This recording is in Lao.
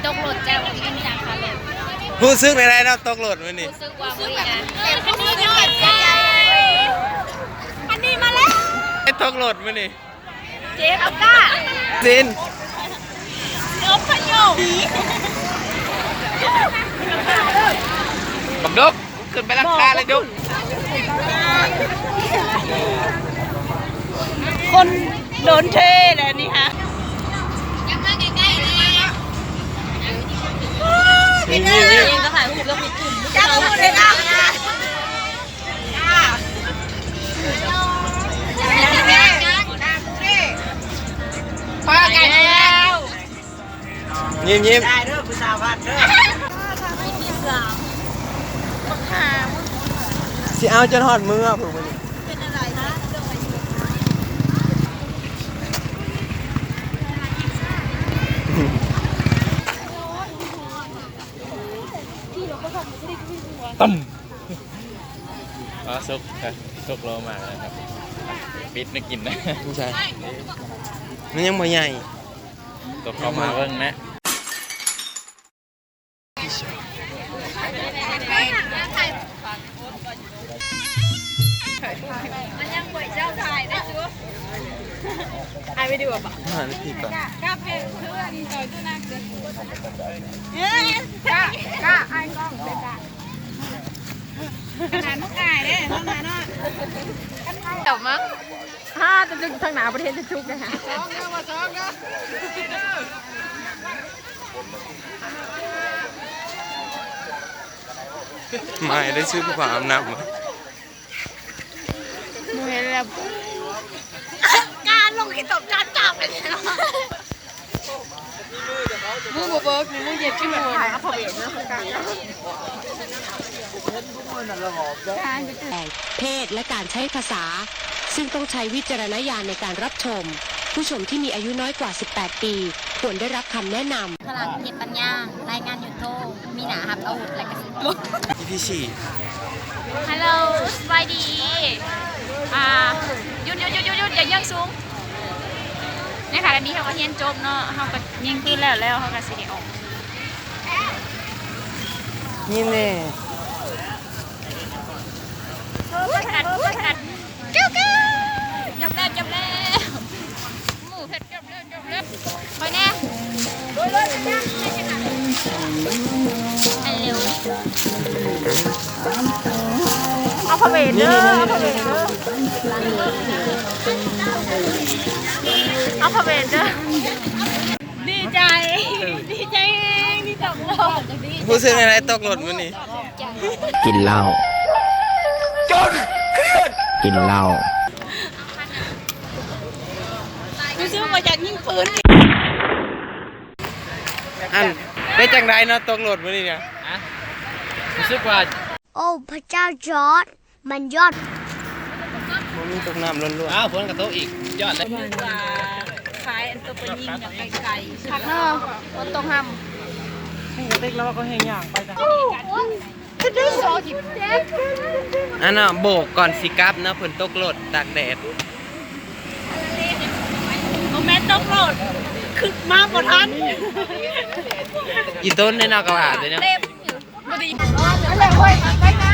ຕົກລົດ ເຈົ້າ ບໍ່ມີເງິນຈ່າຍຄ່າລົດ. ຮູ້ສຶກແນວໃດເນາະ ຕົກລົດມື້ນີ້? ຮູ້ສຶກວ່າບໍ່ດີນະ. ອັນນີ້ມາແລ້ວ ຕົກລົດມື້ນີ້. ເຈຟ ອາກ້າ ຊິນ ອົບພະຍົບ ບັກດົກ ຂຶ້ນໄປຫຼັງຄາເລີຍດຸກ. ຄົນໂດນເທແຫຼະນີ້ຮະ. ນີ້ໆໆ ເອງກໍຖ່າຍຮູບແລ້ວ ເຈົ້າກໍບໍ່ໄດ້ນຳ. ພໍກັນແລ້ວ ຍິ້ມໆ ໄດ້ເດີຜູ້ສາວພັດເດີ. ຊິເອົາຈົນຮອດເມືອພຸ້ນມື້ນີ້. ຕຳ ອ່າ ສຸກ ສຸກໂລມາກແລ້ວຄັບ. ປິດໃຫ້ກິນນະ. ບໍ່ໃຊ່ ມັນຍັງບໍ່ໃຫຍ່. ຕົກເຂົ້າມາເບິ່ງນະ. ມັນຍັງບໍ່ເຈົ້າຖ່າຍໄດ້ຊຸ. ຖ່າຍວິດີໂອບໍ່? ມາໃນພີກກ່ອນ. ເອີ ກ້າ ກ້າ ອ້າຍກ້ອງເປັນດາ. ຂະໜາດນ້ອງອາຍເດ້ ນ້ອງອາຍເນາະ. ເຈົ້າມາ ຫາແຕ່ທາງໜ້າບໍ່ເຫັນຈະທຸກເດ້ຫາ. ມາໃຫ້ໄດ້ຊື້ຜ້າອາບນ້ຳ. ບໍ່ເຫັນແລ້ວ ການລົງຂີ້ຕົມຈາບໆ ເລີຍເນາະ. ມືບໍ່ເບີກນີ້ ມືເຢັບຂີ້ໝູ່. ເພດ ແລະ ການໃຊ້ພາສາ ຊຶ່ງຕ້ອງໃຊ້ວິຈາລະນະຍານໃນການຮັບຊົມ. ຜູ້ຊົມທີ່ມີອາຍຸນ້ອຍກວ່າສິບແປດປີ ຄວນໄດ້ຮັບຄຳແນະນຳ. ພະລັງເທບປັນຍາ ລາຍງານຢູທູບ ມີໜ້າຮັບອາວຸດ ແລະ ກະສິ ອີພີສີ່. ຮັລໂຫຼ ສະບາຍດີ. ອ່າ ຢຸດໆໆໆ ຢ່າເຍີ້ງສູງ. ໃນຂະນະນີ້ເຮົາກໍຮຽນຈົບເນາະ ເຮົາກໍຍິງປືນແລ້ວ ແລ້ວເຮົາກໍຊິໄດ້ອອກ. ຍິນດີ. ຈັບແລ້ວ ຈັບແລ້ວ. ໝູເພັດຈັບແລ້ວ ຈັບແລ້ວ. ໄປແນ່. ໄປເລັວ. ເອົາພະເວດເດີ ເອົາພະເວດເດີ ເອົາພະເວດເດີ. ດີໃຈ ດີໃຈແຮງ ດີໃຈ. ຮູ້ສຶກແນວໃດຕົກລົດມື້ນີ້? ກິນເຫຼົ້າ ຈົນເຄື່ອນ ກິນເຫຼົ້າ. ຮູ້ສຶກວ່າຢາກຍິງປືນ. ອັນ ເປັນຈັ່ງໃດເນາະ ຕົກລົດມື້ນີ້ນະ? ຮະ? ຮູ້ສຶກວ່າ ໂອ້ ພະເຈົ້າ ຈອດ ມັນຍອດ. ບໍ່ມີຕົກນ້ຳລ້ວນໆ. ອ້າວ ຝົນກໍຕົກອີກ ຍອດເລີຍ. ນຶກວ່າຂາຍອັນຕົວປະຍິງຢູ່ໄກໆ. ຄັກເນາະ ຝົນຕົກຫ້ຳ. ເຫັນກະຕິກແລ້ວວ່າກໍແຮ່ຍ່າງໄປ. ອັນນ່າ ໂບກກ່ອນຊິກັບເນາະ ເພິ່ນຕົກລົດຕາກແດດ. ບໍ່ແມ່ນຕົກລົດ ຄືມາບໍ່ທັນ. ອີຕົນເດ້ເນາະ ກະວ່າເດ້ເນາະ. ບໍ່ດີ.